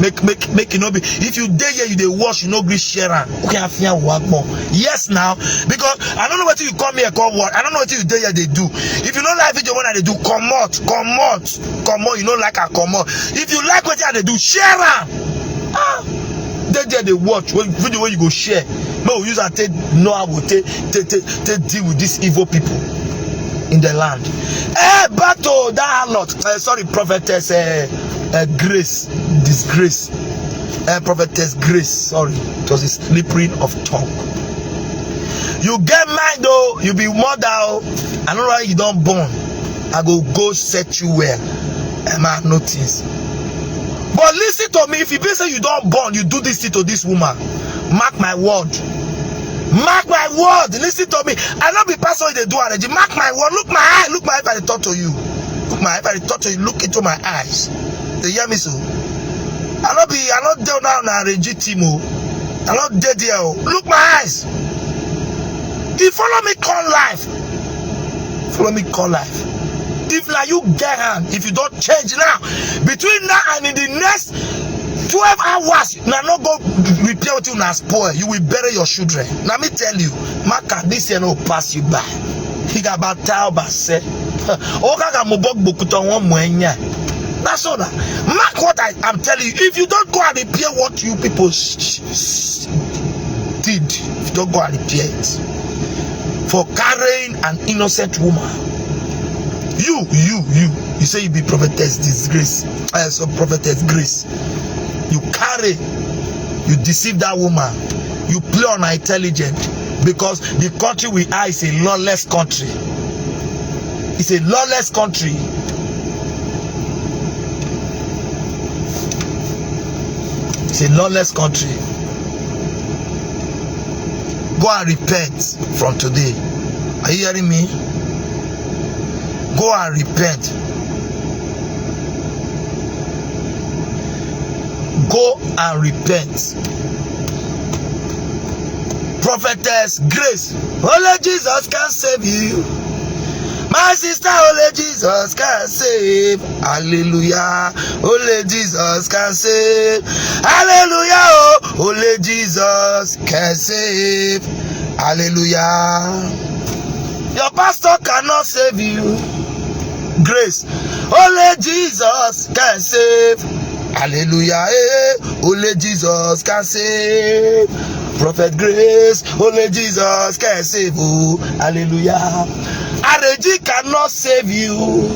make make make e no be. If you dey here, you dey watch, you no gree share am. Okay, I fear work more. Yes, now, because I don't know what you come here call what. I don't know what you dey here they do. If you don't like video when I dey do, comot, comot, comot. You no like am, comot. If you like what I dey do, share am. Ah, dey there they watch when video wey you go share. No, we use and take know how we take take take take deal with these evil people in the land. Eh, back to that lot. Uh, sorry, prophetess uh, uh, Grace, disgrace. Uh, prophetess Grace, sorry, it was a slippering of tongue. You get mind though, you be mother oh. I don't know why you don't born. I go go set you well. Emma, no things. But listen to me, if you be say you don't born, you do this thing to this woman. Mark my word. Mark my word, listen to me. I no be person wey dey do arrange. Mark my word, look my eye, look my eye, if I dey talk to you. Look my eye, if I dey talk to you, look into my eyes. Dey hear me so? I no be, I no dey now na arrange team o. I no dey there o. Look my eyes. If follow me come life, follow me come life. If na you get hand, if you don change now, between now and in the next twelve hours, na no go repair wetin una spoil. You will bury your children. Na me tell you, Maka, this year no pass you by. Higa ba tao ba se. Oga ga mo bog bokuto won mo enya. That's all that. Mark what I am telling you. If you don't go and repair what you people s- s- s- did, if you don't go and repair it, for carrying an innocent woman, you, you, you, you say you be prophetess disgrace, uh, so prophetess grace. You carry, you deceive that woman. You play on her intelligence because the country we are is a lawless country. It's a lawless country. It's a lawless country. Go and repent from today. Are you hearing me? Go and repent. Go and repent. Prophetess Grace, only Jesus can save you. My sister, only Jesus can save. Hallelujah. Only Jesus can save. Hallelujah. Oh, only Jesus can save. Hallelujah. Your pastor cannot save you. Grace, only Jesus can save. Hallelujah. Eh, only Jesus can save. Prophet Grace, only Jesus can save. Oh, hallelujah. Arrange cannot save you.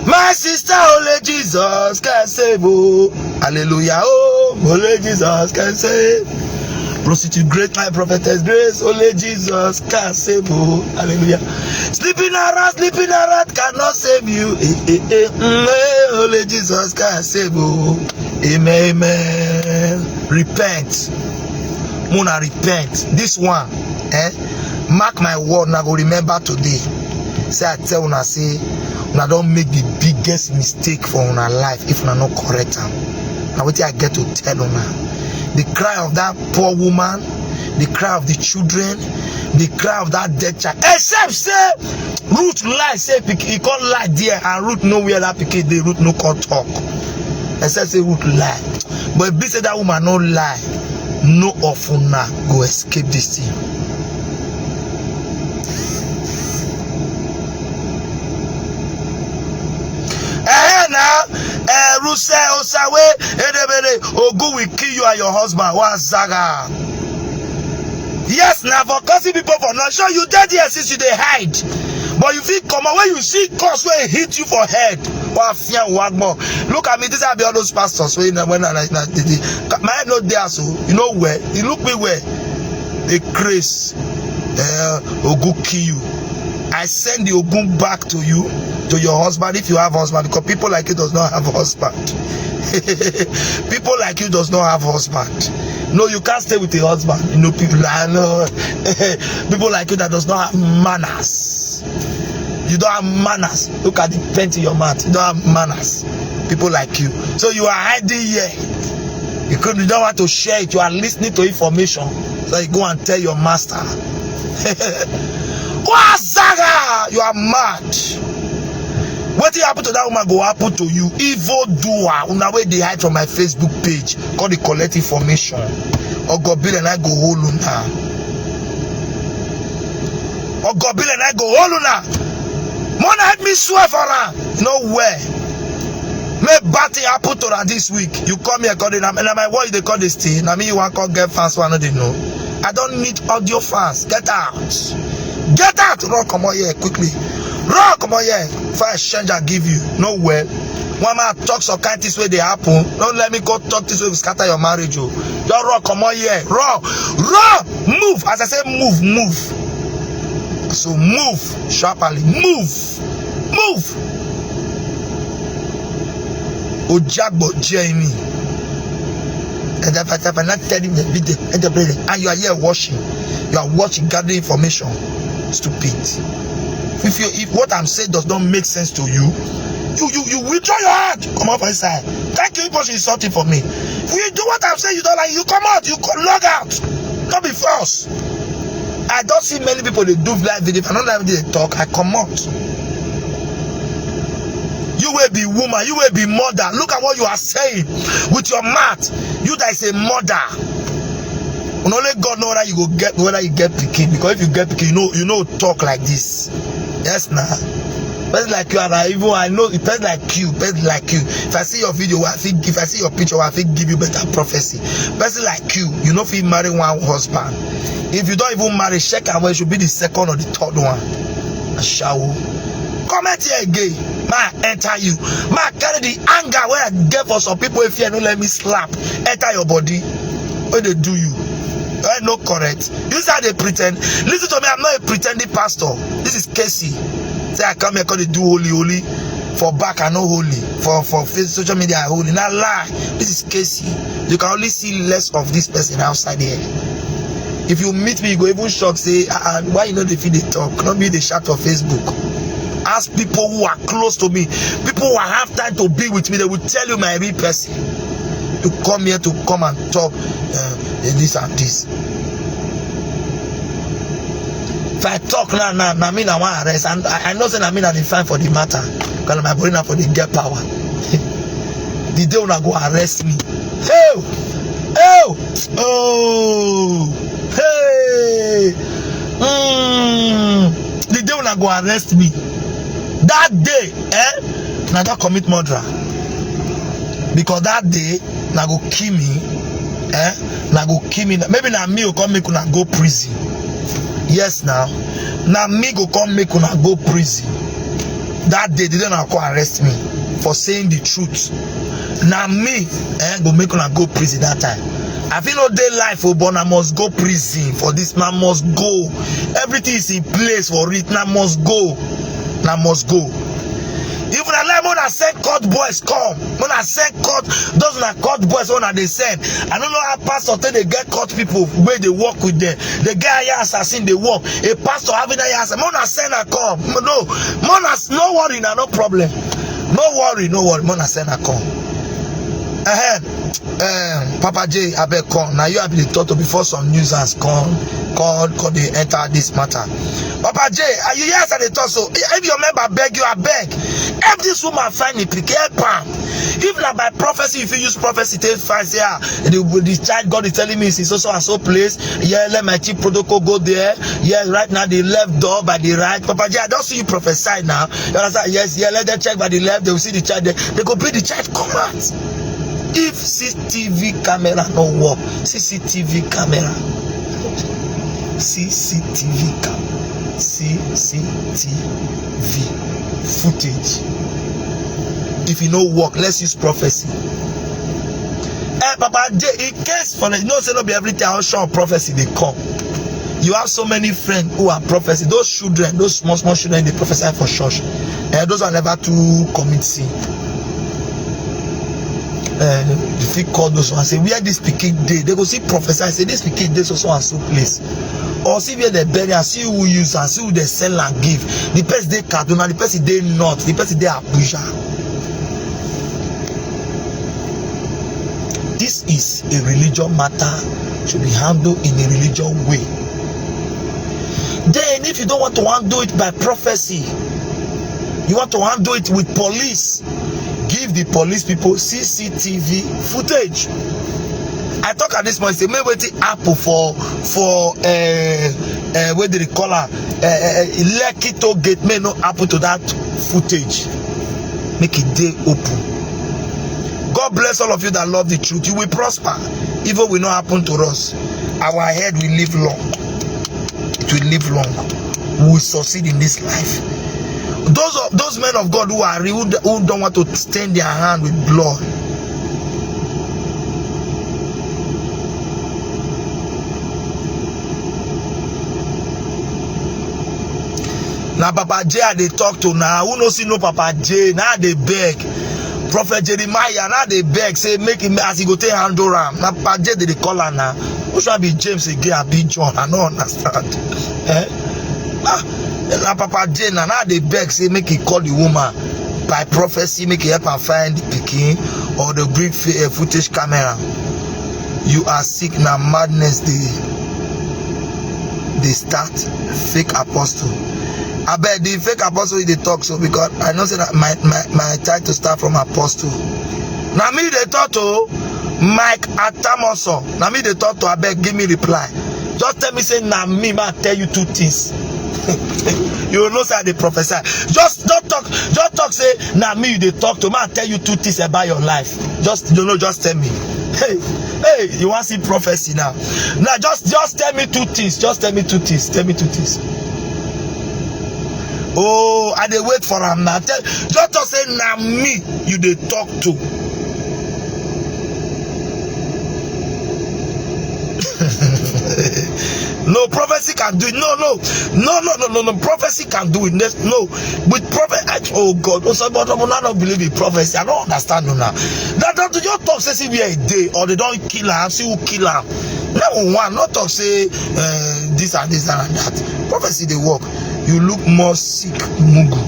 My sister, only Jesus can save. Oh, hallelujah. Oh, only Jesus can save. Prostitute, great my prophetess Grace, only Jesus can save. Oh, hallelujah. Sleeping around, sleeping around cannot save you. Eh, eh, eh, mm, eh, only Jesus can save. Oh, amen, amen. Repent. Mona, repent. This one, eh? Mark my word, una go remember today. Say I tell una say una don make the biggest mistake for una life if una no correct am. Na wetin I get to tell una. The cry of that poor woman, the cry of the children, the cry of that dead child. Except say Ruth lie say pikin, he come lie there and Ruth know where that pikin dey. Ruth no come talk. Except say Ruth lie. But if be say that woman no lie, no of una go escape this thing. Eh, na, eh, Ruse Osawe, Edebere, Ogu will kill you and your husband. Wazaga. Yes, na for causing people for not sure you dead here since you dey hide. But you fit come out when you see curse wey hit you for head. Wa fia wa gbon. Look at me, these are be all those pastors wey na when I na the, the, my head no dey so. You know where? You look me where? The grace. Uh, Ogun kill you. I send the Ogun back to you, to your husband if you have husband, because people like you does not have husband. People like you does not have husband. No, you can't stay with a husband. You know people. I know people like you that does not have manners. You don't have manners. Look at the paint in your mouth. You don't have manners. People like you. So you are hiding here. You could, you don't want to share it. You are listening to information. So you go and tell your master. Kwazaga, you are mad. Wetin happen to that woman go happen to you. Evil doer. Una wey dey hide from my Facebook page. Come dey collect information. Ogobile na go hold una. Ogobile na go hold una. Mona help me swear for her. No way. Make bad thing happen to her this week. You come here, call it, na, na my word you dey call this thing. Na me you wan call get fans one no dey know. I don't need audio fans. Get out. Get out. Run comot here quickly. Run comot here. If I change, I give you. No well. One man talk some kind things wey dey happen. Don't let me go talk things wey go scatter your marriage. Oh. Just run comot here. Run. Run. Move. As I say, move, move. So move sharply. Move. Move. Ojagbo Jamie. And if I, if I not telling the video, and the brother, and you are here watching. You are watching, gathering information. Stupid. If you, if what I'm saying does not make sense to you, you, you, you withdraw your hand. Come out for inside. Thank you, people should insult you for me. If you do what I'm saying, you don't like, you come out, you come log out. Don't be false. I don't see many people they do live video. If I don't live video, they talk, I come out. You will be woman, you will be mother. Look at what you are saying with your mouth. You that is a mother. And only God know whether you go get, whether you get pikin, because if you get pikin, you know, you know, talk like this. Yes, now. Person like you, and I even, I know a person like you, person like you. If I see your video, I think, if I see your picture, I think give you better prophecy. Person like you, you know, if you marry one husband, if you don't even marry, check and when should be the second or the third one. Ashawo. Comment here again. Ma enter you. Ma carry the anger where I get for some people. If you no let me slap, enter your body. What they do you? Eh, no correct. You say they pretend. Listen to me. I'm not a pretending pastor. This is Casey. Say I come here, call it do holy, holy. For back, I know holy. For, for face, social media, I holy. Not lie. This is Casey. You can only see less of this person outside here. If you meet me, you go even shock. Say, ah, ah, why you know they feel they talk? Not be the shout for Facebook. Ask people who are close to me, people who have time to be with me. They will tell you my real person. You come here to come and talk, uh, this and this. If I talk now, now, now me na wan arrest, and I, I know say na me na the fine for the matter. Because my body na for the get power. The day una go arrest me. Hey, hey, oh, hey. Mm. The day una go arrest me, that day, eh, na that commit murder. Because that day, na go kill me, eh? Na go kill me. Maybe na me go come make una go prison. Yes, now. Na me go come make una go prison. That day, they don't come arrest me for saying the truth. Na me, eh, go make una go prison that time. I feel no day life, oh, but I must go prison for this. I must go. Everything is in place for it. I must go. I must go. If una like, una send court boys come. Una send court, those na court boys una dey send. I don't know how pastor take dey get court people wey dey work with them. The guy here assassin dey work. A pastor having a assassin. Una send her come. No, una s-, no worry na, no problem. No worry, no worry. Una send her come. Ahead. Um, Papa J, abeg come. Now you have been talk to before some nuisance come, come, come dey enter this matter. Papa J, are you here as I dey talk so? If your member beg you, abeg. Help this woman find the pikin, help am. If na by prophecy, if you use prophecy, take find say, ah, the, the child God is telling me is in so, so and so place. Yeah, let my chief protocol go there. Yeah, right now the left door by the right. Papa J, I don't see you prophesy now. You understand? Yes, yeah, let them check by the left. They will see the child there. They go bring the child come out. If C C T V camera no work, C C T V camera, C C T V cam-, C C T V footage. If e no work, let's use prophecy. Eh, Papa J, in case for, you know say no be everything I show prophecy dey come. You have so many friends who are prophecy. Those children, those small, small children, they prophesy for church. Eh, those are never too commit sin. Eh, if you call those ones, say, "Where this pikin dey?" They go see prophesy, say, "This pikin dey so, so and so place." Or see where they bury and see who use and see who they sell and give. The person dey Kaduna, the person dey North, the person dey Abuja. This is a religion matter, should be handled in a religion way. Then, if you don't want to handle it by prophecy, you want to handle it with police, give the police people C C T V footage. I talk at this point, say, make wetin happen for, for, uh, uh, where they call her, uh, uh, Lekki toll gate, may not happen to that footage. Make it day open. God bless all of you that love the truth. You will prosper. Evil will not happen to us. Our head will live long. It will live long. We will succeed in this life. Those of, those men of God who are, who, who don't want to stain their hand with blood. Na Papa J I dey talk to now. Who no see no Papa J? Now they beg. Prophet Jeremiah, now they beg. Say make him as he go take handle am. Na Papa J they dey call am now. Which one be James again? I be John. I don't understand. Eh? Ah, na Papa J na, na dey beg say make he call the woman by prophecy, make he help am find the pikin or the bring fi-, eh, footage camera. You are sick, na madness dey, dey start. Fake apostle. Abeg, the fake apostle you dey talk so, because I know say na my, my, my title start from apostle. Na me dey talk to Mike Atamoso. Na me dey talk to. Abeg, give me reply. Just tell me say na me, ma tell you two things. You know say I dey prophesy. Just don't talk. Just talk say na me you dey talk to. Ma tell you two things about your life. Just, you know, just tell me. Hey, hey, you want see prophecy now? Now just, just tell me two things. Just tell me two things. Tell me two things. Oh, I dey wait for am now. Tell, just talk say na me you dey talk to. No, prophecy can do it. No, no, no, no, no, no, no. Prophecy can do it. There's no, with prophet. I, oh God, oh, so, but I don't believe in prophecy. I don't understand you now. That, that you talk say see where e dey, or they don't kill her. See who kill her. Level one, not talk say uh, this and this and that. Prophecy dey work. You look more sick, mugu.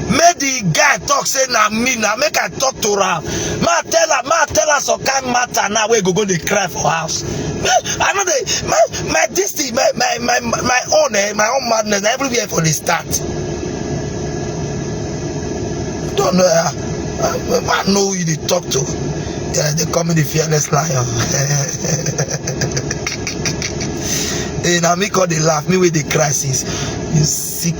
Make the guy talk say na me, na make I talk to am. Ma tell am, ma tell am some kind matter now wey go go dey cry for house. Me, I know the my my this thing, my my my my own eh, my own madness. Na everywhere for the start. Don't know. Uh, uh, man know who you dey talk to. Yeah, they call me the fearless lion. Hey, now me call the laugh, me with the crisis. You sick.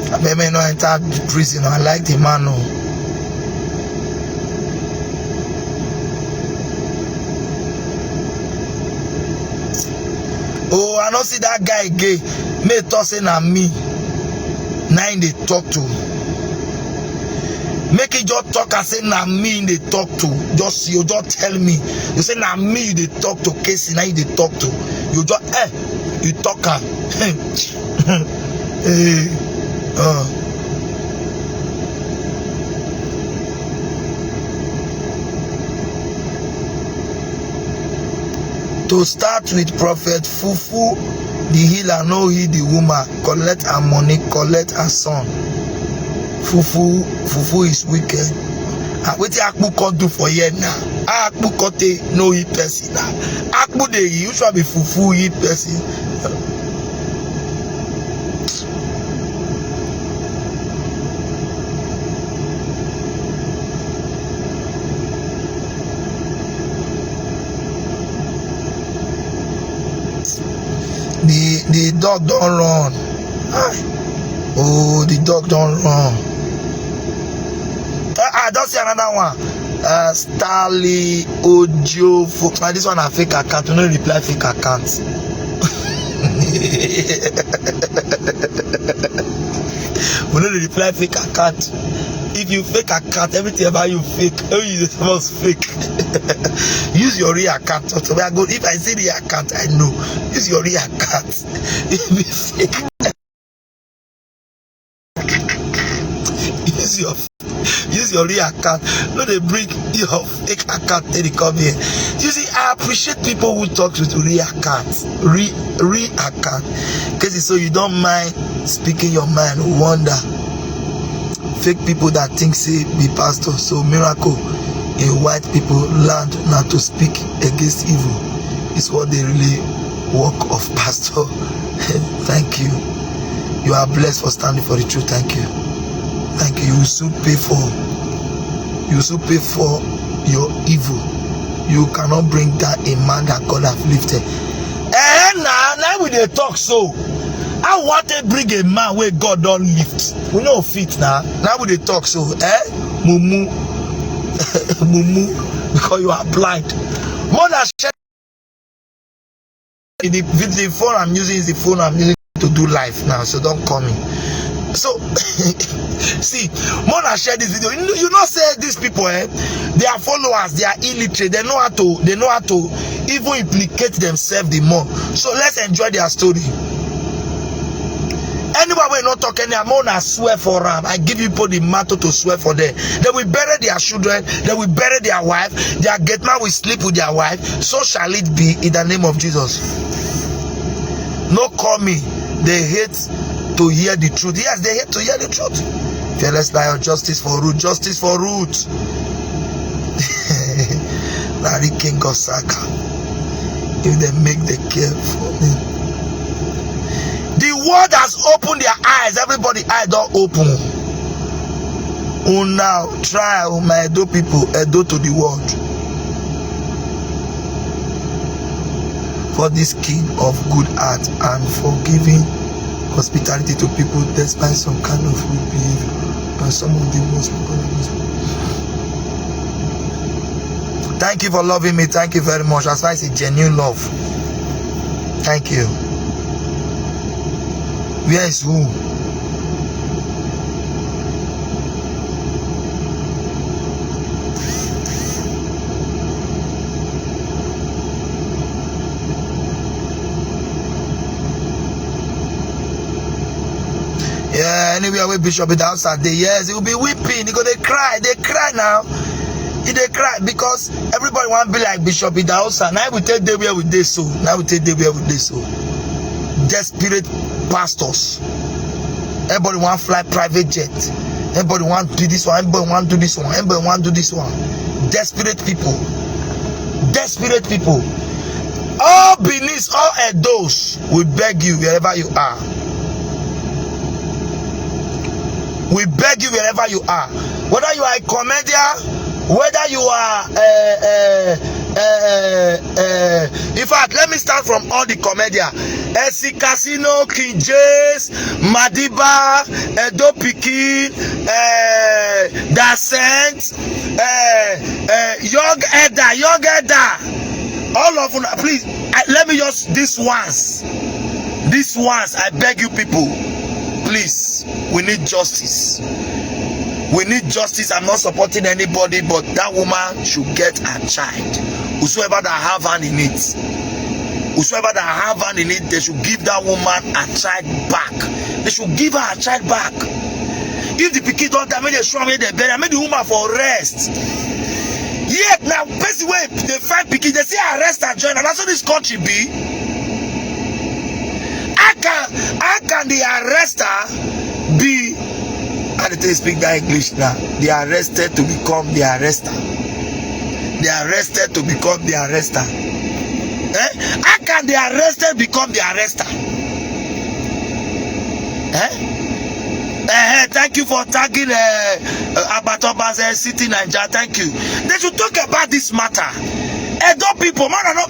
I bet me no enter prison. I like the man. No. Oh, I don't see that guy again. Me talk say na me. Na him dey talk to. Make he just talk and say na me him dey talk to. Just, you just tell me. You say na me you dey talk to, Casey, na you dey talk to. You just, eh, you talk am. Eh, uh. To start with, Prophet Fufu, the healer, no heal the woman, collect her money, collect her son. Fufu, Fufu is wicked. Ah, wetin Akpu come do for here now? Ah, Akpu come take no heal person now. Akpu dey heal, which one be Fufu heal person? The the dog don run. Ah. Oh, the dog don run. Ah, I don see another one. Uh, Starly Ojo. Fo- ah, this one na fake account. We no reply fake account. We no dey reply fake account. If you fake account, everything about you fake. Oh, you must fake. Use your real account. So we are good. If I see real account, I know. Use your real account. If you fake, use your use your real account. No dey bring your fake account take dey come here. You see, I appreciate people who talk with real account, real real account. Case so you don't mind speaking your mind. Wonder fake people that think say be pastor. So miracle in white people land na to speak against evil is what they really work of pastor. Thank you. You are blessed for standing for the truth. Thank you. Thank you. You will soon pay for you will soon pay for your evil. You cannot bring down a man that God have lifted. Eh, na na we dey talk so. I want to bring a man where God don't lift. We know fit now. Now we dey talk so. Eh, mumu, mumu, because you are blind. More than the, the phone I'm using is the phone I'm using to do live now, so don't call me. So see, more than share this video. You know, you know say these people, eh, they are followers, they are illiterate, they know how to, they know how to even implicate themselves the more. So let's enjoy their story. Anybody wey no talk any, I'm gonna swear for am. I give you people the matter to swear for them. They will bury their children. They will bury their wife. Their gate man will sleep with their wife. So shall it be in the name of Jesus. No call me. They hate to hear the truth. Yes, they hate to hear the truth. Fearless Lion, justice for Ruth. Justice for Ruth. Larry King of Saka. If they make the care for me. The world has opened their eyes. Everybody eye don open. Una try, oh, my Edo people, Edo to the world. For this king of good heart and forgiving hospitality to people despite some kind of rude behavior and some of the most. Thank you for loving me. Thank you very much. As far as a genuine love. Thank you. Where is who? Yeah, anywhere where Bishop Idahosa dey, yes, he will be weeping. He go dey cry, dey cry now. He dey cry because everybody want be like Bishop Idahosa. Now we take day where we dey so. Now we take day where we dey so. Desperate pastors. Everybody want fly private jet. Everybody want do this one. Everybody want do this one. Everybody want do this one. Desperate people. Desperate people. All Benis, all Edos, we beg you wherever you are. We beg you wherever you are. Whether you are a comedian, whether you are, uh, uh, uh, uh, in fact, let me start from all the comedian. Esi Casino, King James, Madiba, Edo Pikin, uh, Dasent, uh, uh, Young Elder, Young Elder. All of una, please, I, let me just, these ones, these ones, I beg you people, please, we need justice. We need justice. I'm not supporting anybody, but that woman should get her child. Whosoever that have hand in it, whosoever that have hand in it, they should give that woman her child back. They should give her her child back. If the pikin don die, make they show am, make they bury am, make the woman for rest. Yet now, person wey dey find pikin, they say arrest and join am. Na so this country be. How can, how can the arrester be? How dey take speak that English now? The arrested to become the arrester. The arrested to become the arrester. Eh? How can the arrested become the arrester? Eh? Eh, eh, thank you for tagging, eh, uh, Abatobas, eh, City Nigeria. Thank you. They should talk about this matter. Edo people, man, I know.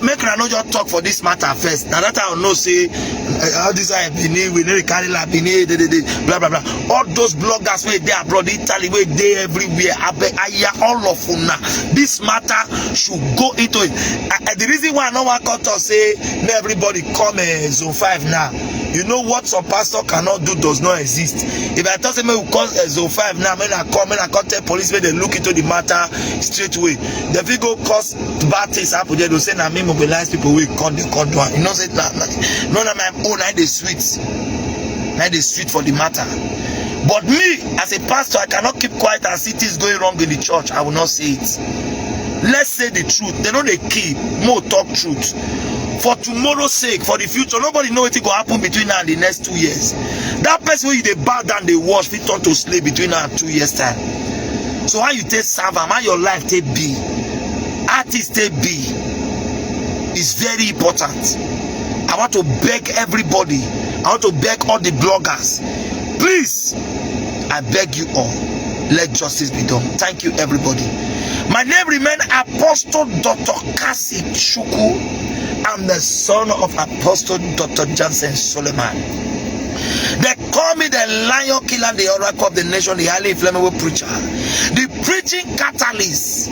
Make una no just talk for this matter first. Now that I know say, uh, all this I Benin, we need to carry la Benin, de, de, de, blah blah blah. All those bloggers wey dey abroad, Italy, wey dey everywhere. I beg, I hear all of una. This matter should go into it. Uh, uh, the reason why I no wan come talk say make everybody come, uh, zone five now. You know what some pastor cannot do does not exist. If I talk say make we come, uh, zone five now, make I come, make I come tell police make they look into the matter straight away. They fit go cause bad things happen there. They say na me mobilize people wey come, they come do am. You know say na, na, no, na my own, na dey sweet. Na dey sweet for the matter. But me, as a pastor, I cannot keep quiet and see things going wrong in the church. I will not say it. Let's say the truth. They no dey kill. Mo talk truth. For tomorrow's sake, for the future, nobody know wetin go happen between now and the next two years. That person wey you dey bow down, dey watch, fit turn to slave between now and two years time. So how you take serve am? How your life take be? How things take be? It's very important. I want to beg everybody. I want to beg all the bloggers. Please, I beg you all, let justice be done. Thank you, everybody. My name remain Apostle Doctor Kasi Chukwu. I'm the son of Apostle Doctor Johnson Suleiman. They call me the lion killer, the oracle of the nation, the highly inflammable preacher, the preaching catalyst,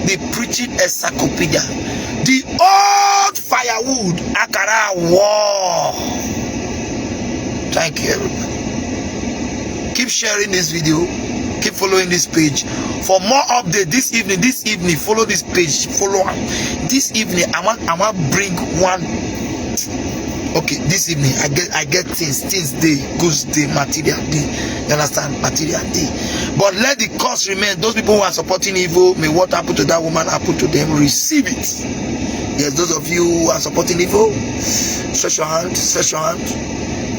the preaching encyclopedia, the old firewood, Akara war. Thank you, everybody. Keep sharing this video. Keep following this page for more update this evening. This evening, follow this page. Follow am. This evening, I want, I want bring one. Okay, this evening I get I get things, things dey, goods dey, material dey. You understand? Material dey. But let the curse remain. Those people who are supporting evil, may what happened to that woman happen to them. Receive it. Yes, those of you who are supporting evil, stretch your hand, stretch your hand.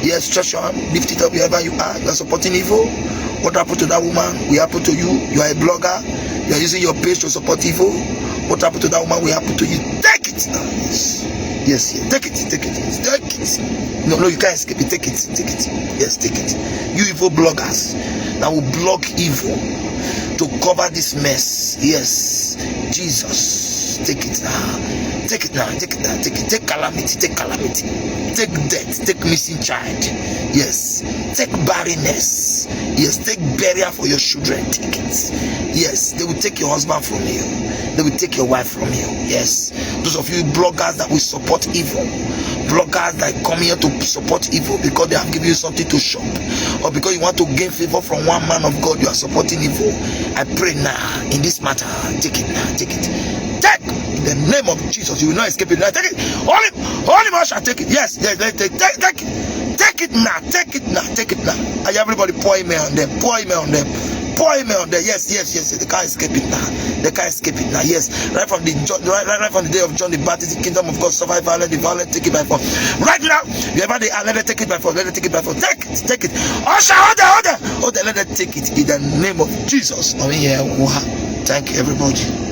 Yes, stretch your hand, lift it up wherever you are. You are supporting evil. What happened to that woman will happen to you. You are a blogger. You are using your page to support evil. What happened to that woman will happen to you. Take it now. Yes. Yes, yes. Take it, take it. Take it. No, no, you can't escape it. Take it, take it. Yes, take it. You evil bloggers that will block evil to cover this mess. Yes. Jesus. Take it now. Take it now. Take it now. Take it. Take calamity. Take calamity. Take death. Take missing child. Yes. Take barrenness. Yes. Take burial for your children. Take it. Yes. They will take your husband from you. They will take your wife from you. Yes. Those of you bloggers that will support evil, bloggers that come here to support evil because they have given you something to shop, or because you want to gain favor from one man of God, you are supporting evil. I pray now in this matter, take it now, take it. Take in the name of Jesus. You will not escape it. Now take it. Holy, holy man shall take it. Yes, yes, let take, take, take it. Take it now, take it now, take it now. And everybody pour email on them, pour email on them, pour email on them. Yes, yes, yes, yes. They can't escape it now. They can't escape it now. Yes, right from the John, right, right, right from the day of John the Baptist, the kingdom of God suffer violence, the violent take it by force. Right now, wherever they are, let them take it by force. Let them take it by force. Take it, take it. Usher, hold them, hold them, hold them. Let them take it in the name of Jesus. I mean, yeah, wow. Thank you, everybody.